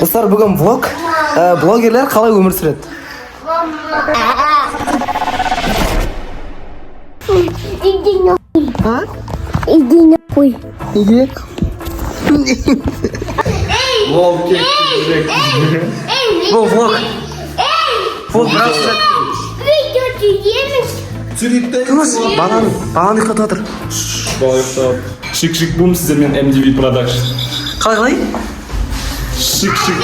Достар, бүгін влог. Блогерлер қалай өмір сүреді? Иди нахуй. А? Иди нахуй. Неге? Бұл влог. Влог бірақ сүреді. Видео түсіреміз. Тыныш, баланы ұйықтатып жатыр. Бала ұйықтап. Шик шик бум, сіздермен MDV Production. Қалай, қалай? Шик шик.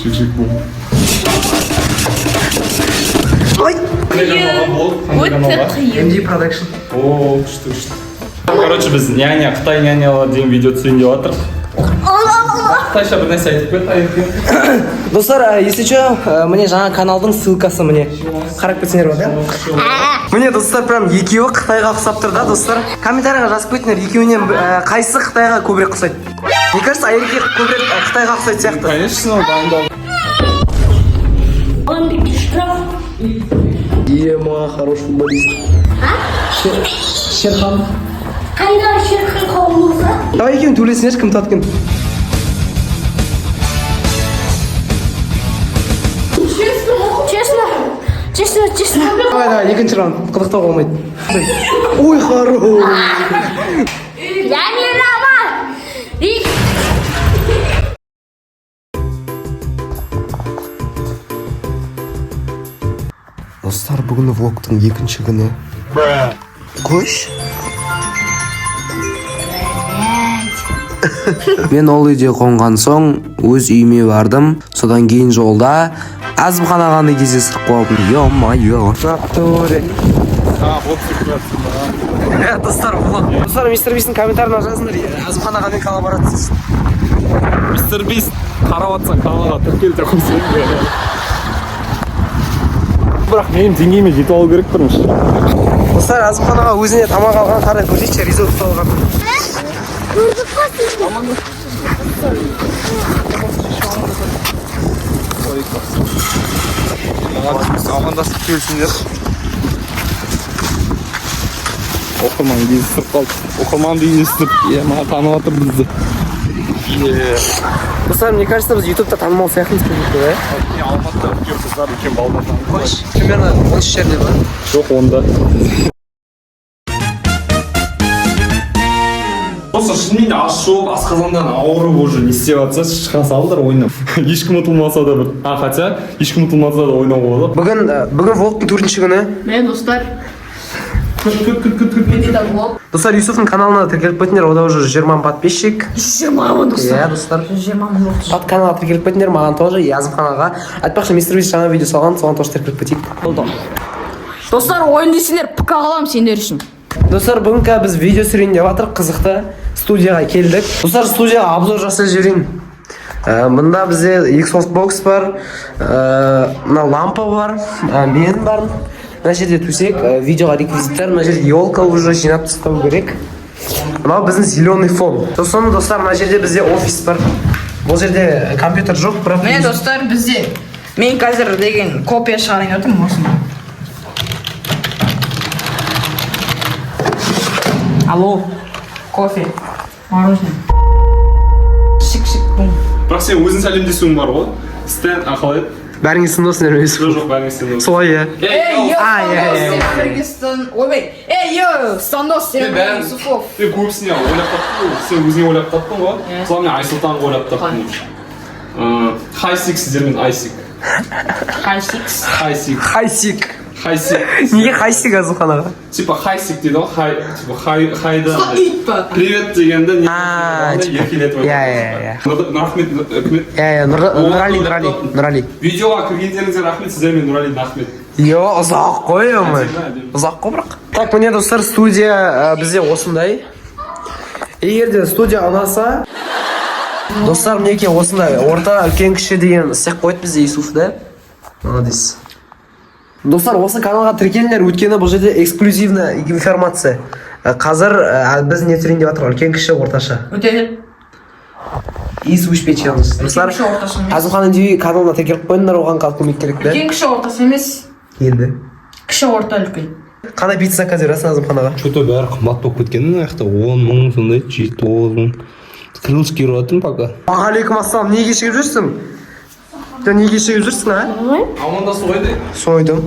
Шик шик бум. Ой! Қандай каналға блог? Қандай каналға? MD Production. О, күшті, күшті. Короче, біз няня, қытай нянялар деген видео түсірейін деп жатырмық. Қытайша бір нәрсе айтып кет, Айеке. Достар, если что, міне жаңа каналдың ссылкасы, міне. Қарап кетсеңдер болады, иә? Міне, достар, прям екеуі қытайға ұқсап тұр да, достар. Комментарийға жазып кетіңдер, екеуінен қайсысы қытайға көбірек ұқсайды. Мне кажется, Айеке көбірек қытайға ұқсайтын сияқты. Конечно, дайындал. Он штраф. Ема, хороший футболист. Шерхан. Қайда Шерхан қауымызы? Давай екеуің төбелесіңдерші, кім ұтады екен. Честно, честно, честно. Давай, давай, екінші раунд. Қытықтауға болмайды. Ой, хорош. Я не виноват. И Достар, бүгін влогтың екінші күні. Қойш. Мен ол үйде қонған соң өз үйіме бардым. Содан кейін жолда Әзімхан ағаны кездестіріп қалдым. Ё-моё. Натуре. А, блог түсіріп жатсың ба? Ә, достар, влог. Достар, Мистер Бистің комментарийына жазыңдар. Әзімхан ағамен коллаборация. Мистер Бист, қарап жатсаң, каналға тіркел де қойсаң. Бірақ менің деңгейіме жетіп алу керек бірінші. Достар, Әзімхан аға өзіне тамақ алған, қарай көрсетші, ризотто алған. көрдік қой сізді. Амандасып келсіңдер. Оқырман кездестіріп қалды. Оқырманды кездестіріп, е, маған танып жатыр бізді. Е, Достар, мне кажется, біз ютубта танымал сияқтымыз как будто, да? Алматыда үлкен қыздар, үлкен балалар таниды. Примерно 13 жерде бар. Жоқ, онда. Просто шынымен де ас жоқ, асқазандан ауырып уже не істеп жатса, шыға салыңдар ойнап. Ешкім ұтылмаса да бір. А, хотя, ешкім ұтылмаса да ойнауға болады. Бүгін влогтың төртінші күні. Міне, достар, Күт, күт, күт, күт, күт. менде де влог. Достар, Юсуфтың каналына тіркеліп кетіңдер, ода уже 20 подписчик. 20 мың, достар. Иә, достар. 20 мың жоқ. Под каналға тіркеліп кетіңдер, маған тоже, и Әзімхан аға. Айтпақшы, Мистер Бист жаңа видео салған, соған тоже тіркеліп кетейік. Болды. Достар, ойын десеңдер, ПК аламын сендер үшін. Достар, бүгін қазір біз видео түсірейін деп жатырық, қызықты. Студияға келдік. Достар, студияға обзор жасап жіберейін. Мында бізде Xbox box бар, мына лампа бар, мен бар. Мына жерде төсек, видеоға реквизиттер, мына жерде елка уже жинап тастау керек. Мынау біздің зеленый фон. Сосын, достар, мына жерде бізде офис бар. Бұл жерде компьютер жоқ, бірақ Міне, достар, бізде мен қазір деген копия шығарайын деп отырмын осыны. Алло, кофе, мороженое. Шик шик бум. Бірақ сен өзің сәлемдесуің бар ғой. Стен, а қалай еді? Бәріңе сын болсын, емес. Жоқ, жоқ, бәріңе сен. Солай, иә. Эй, йо, А, иә, Стандос, иә, сенімен бірге ойбай. Эй, йо, Стандос, сенімен бірге Юсуфов. Сен көбісіне ойлап таптың ғой. Сен өзіңе ойлап таптың ғой. Мысалы, мен Айсұлтанға ойлап таптым. Хайсик, сіздермен Айсик. Хай сикс. Хайсик. Хайсик. Хайсик. Неге хайсик, Әзімхан аға? Типа хайсик дейді ғой, хай, типа хай, хайда. Ит па? Привет дегенде не А, типа. еркелетіп Иә, иә, иә. Рахмет, үкімет. Иә, иә, Нұрали, Нұрали, Нұрали. Видеоға кіргендеріңізге рахмет, сіздермен Нұрали, рахмет. Йо, ұзақ қой, ой. Әдемі, әдемі. Ұзақ қой бірақ. Так, міне, достар, студия бізде осындай. Егер де студия ұнаса, достар, мінекей осындай орта, үлкен, кіші деген істеп қойды бізде Юсуф, да? Молодец. Достар, осы каналға тіркеліңдер, өйткені бұл жерде эксклюзивная информация. Қазір біз не түсірейін деп жатырмық? Үлкен, кіші, орташа. Өтеді. И су ішпе челлендж. Достар, кіші, орташа емес. Әзімхан ТВ каналына тіркеліп қойыңдар, оған қалып көмек керек да. Үлкен, кіші, орташа емес. Енді. Кіші, орта, үлкен. Қандай пицца заказ бересің Әзімхан аға? Че то бәрі қымбат болып кеткен мына жақта, 10 мың сондай, 9 мың. Крылышки ұрып жатырмын пока. Алейкум ассалам. Неге кешігіп жүрсің? Сен неге кешігіп жүрсің, а? Амандасу қайда? Сойдым.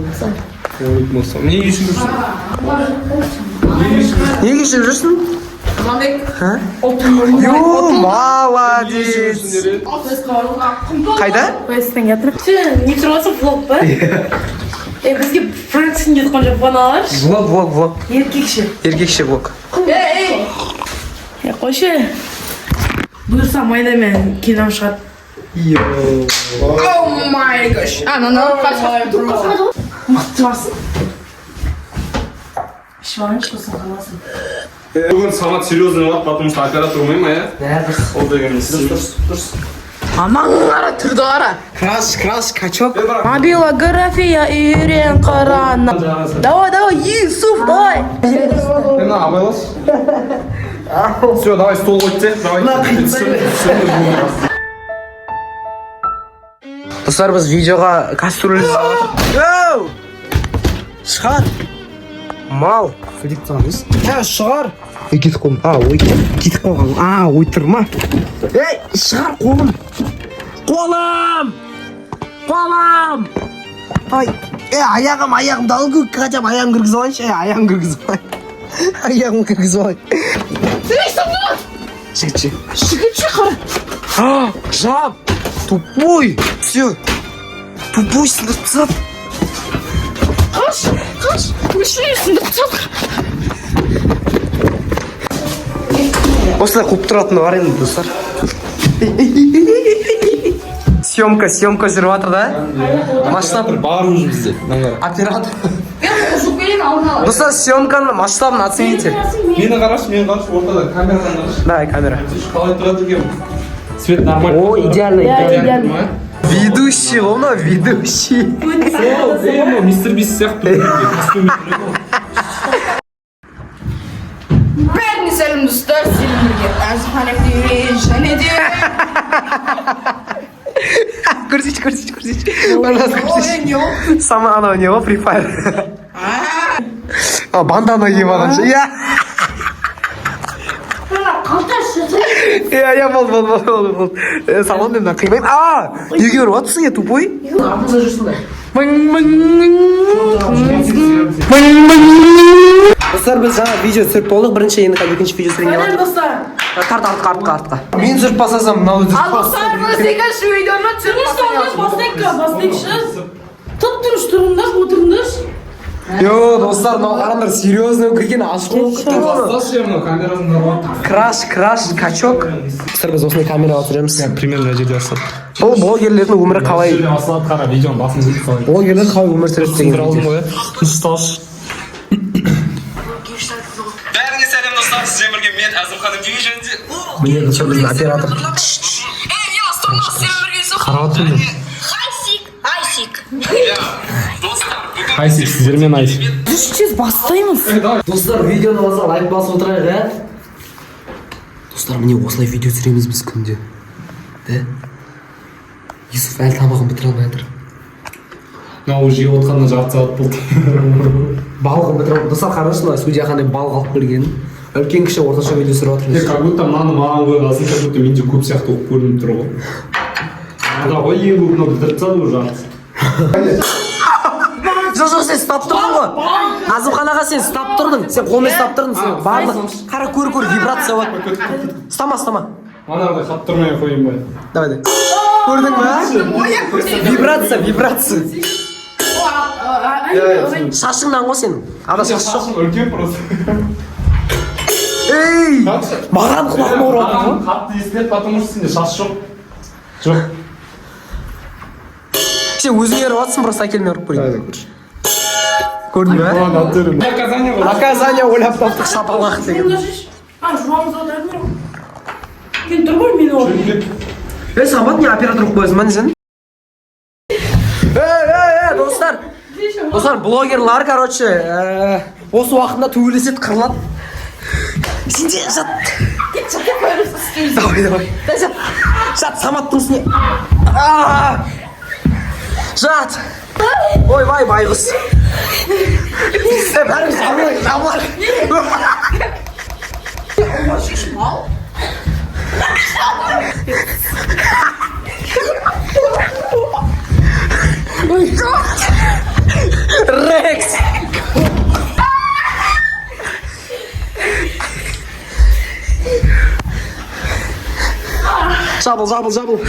Неге кешігіп жүрсің? Неге кешігіп жүрсің? А? Ю, молодец. Қайда? Сен не түсіріп жатрсың, влог па? Е, бізге Фрэнксін кетіп қалған жоқ аналар. Влог, влог, влог. Еркекше. Еркекше влог. Е, қойшы. Бұйырса, майда мен кином шығады. Oh my gosh. А, ну, ну. Мықты барсың. Ішіп алайыншы, сосын қаласың. Бүгін Самат серьезный болады, потому что оператор ұмай ма, иә? Ол деген не істейміз? Аман қара, түрді қара. Краш, краш, качок. Мобилография үйрен қырана. Давай, давай, Юсуф, давай. Мына абайлас. Все, давай стол қойып тастайық, давай. Достар, біз видеоға кастрюль жасап. Йоу! Шығар. Мал. Кетіп қалған емес. Ә, шығар. Ей, кетіп қалдым. А, ой, кетіп қалған. А, ой, тұрма. Ей, шығар қолым. Қолым! Қолым! Ай, е, аяғым, аяғымды алу керек, хотя бы аяғымды кіргізіп алайыншы. Е, аяғымды кіргізіп алайын. Аяғымды кіргізіп алайын. Жігітше. Жігітше, қара. А, жап. Тупой. Все. Тупой сындырып тастады. Қаш, қаш, өшіре сындырып тастадық. Осылай қуып тұратыны бар енді, достар. Съемка, съемка жүріп жатыр да. Масштаб. Бар уже бізде. Оператор. Достар, съемканың масштабын оцените. Мені қарашы, мені қарашы, ортада камерадан қарашы. Давай, камера. Қалай тұрады екен? Свет нормально. О, идеально, идеально. Ма? Ведущий ғой мынау, ведущий. Сол, е, мынау Мистер Бист сияқты. Костюммен жүреді ғой. Бәріне сәлем, достар, сіздермен бірге Әзімхан МТВ және де Көрсетші, көрсетші, көрсетші. Пожалуйста, көрсетші. Сама анау не ғой, Free Fire. А, бандана киіп алған ше. Иә. Иә, иә, болды, болды, болды, болды, болды. Е, салон мен мына қимаймын. А, неге ұрып жатырсың, е, тупой? Мың, мың, мың. Мың, мың. Достар, біз жаңа видео түсіріп болдық. Бірінші, енді қазір екінші видео түсірейін деп Сәлем, жатырмыз. достар. Тарт, артқа, артқа, артқа. Мен түсіріп бастасам, мынау түсіріп Ал, достар, біз екінші видеоны түсіріп Тұрыңызшы, бастайық, бастайықшы. Тұп тұрыш, тұрыңдаршы, отырыңдаршы. Йо, достар, мынау қараңдар, серьезный болып кеткен, ашық болып кеткен ғой. Басташы, е, мынау камерасын нормально. Краш, краш, качок. Достар, біз осындай камераға түсіреміз. Примерно мына жерде бастады. Бұл блогерлердің өмірі қалай, Жерде басталады, қара, видеоның басын үзіп қалай. блогерлер қалай өмір сүреді деген Түсіндіре алдым видео. ғой, иә? Ұсталшы. Бәріңе сәлем, достар, сіздермен бірге мен, Әзімхан МТВ, және де Міне, достар, біздің оператор. Қарап отырмын. Айсик, Айсик. Айсик, сіздермен Айсик. Тез бастаймыз. Достар, видеоны болса лайк басып отырайық, ә? Достар, міне осылай видео түсіреміз біз күнде. Да? Юсуф әлі тамағын бітіре алмай жатыр. Мынау жеп отқанына жарты сағат болды. Балығын бітіре алмай. Достар, қараңызшы, мына судья қандай балық алып келгенін. Үлкен, кіші, орташа видео түсіріп жатырмыз. Как будто мынаны маған қойғасын, как будто менде көп сияқты болып көрініп тұр ғой. Мынада ғой ең көп, мынау бітіріп тастады уже жартысын. Жоқ, жоқ, сен ұстап тұрдың ғой. Азымхан аға, сен ұстап тұрдың. Сен қолмен ұстап тұрдың, сен барлық. Қара, көр, көр, вибрация болады. Ұстама, ұстама. Манағыдай қатты тұрмай ақ қояйын ба? Давай, давай. Көрдің ба? Вибрация, вибрация. Шашыңнан ғой сенің. Ана шаш жоқ. Шашым үлкен просто. Ей! Маған құлағыма ұрып жатыр ғой. Маған қатты естіледі, потому что сенде шаш жоқ. Жоқ. Сен өзіңе ұрып жатрсың, просто әкелмей ұрып көрейін. Көрдің ба? Наказание ғой. Наказание ойлап таптық, шапалақ деген. А, жуамыз отырады ма? Сен тұр ғой, мен орын. Ей, Самат, не оператор болып қоясың ба, не сен? Ей, ей, ей, достар. Достар, блогерлар, короче, осы уақытында төбелеседі, қырылады. Сен де жат. Давай, давай. Жат. Жат, Саматтың үстіне. А! Жат. Ойбай, байғұс. Е, бәріміз жабылайық, жабылайық. Рекс. Жабыл, жабыл, жабыл.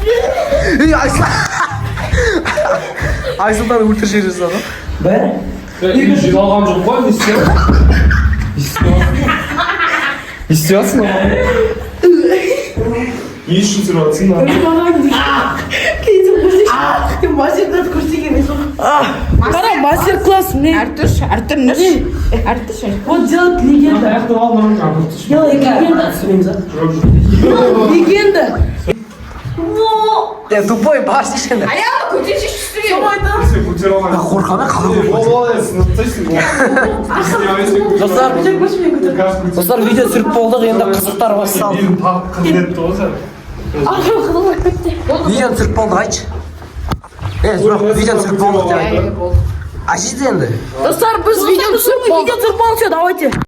Ей, Айсұлтан. Айсұлтан өлтіріп жібере жаздады. Бір. Жиналған жоқ қой, не істеп? Не істеп жатсың? Не үшін түсіріп жатсың? Мастер-класс көрсеткен емес. Қара, мастер-класс мне. Артур, Артур, нұш. Артур. Вот делать легенда. Делай легенда. Легенда. Е, тупой, бас енді. Аяғымды көтерші үстіге. Сен көтере алмайсың. Қорқама, қалай? Олай сыныптайсың. Достар, достар, видео түсіріп болдық, енді қызықтар басталды. Менің тағы қызметті ғой сен. Видеоны түсіріп болдық, айтшы. Е, жоқ, видеоны түсіріп болдық деп айт. Ашиды енді. Достар, біз видео түсіріп болдық. Видео түсіріп болдық, все, давайте.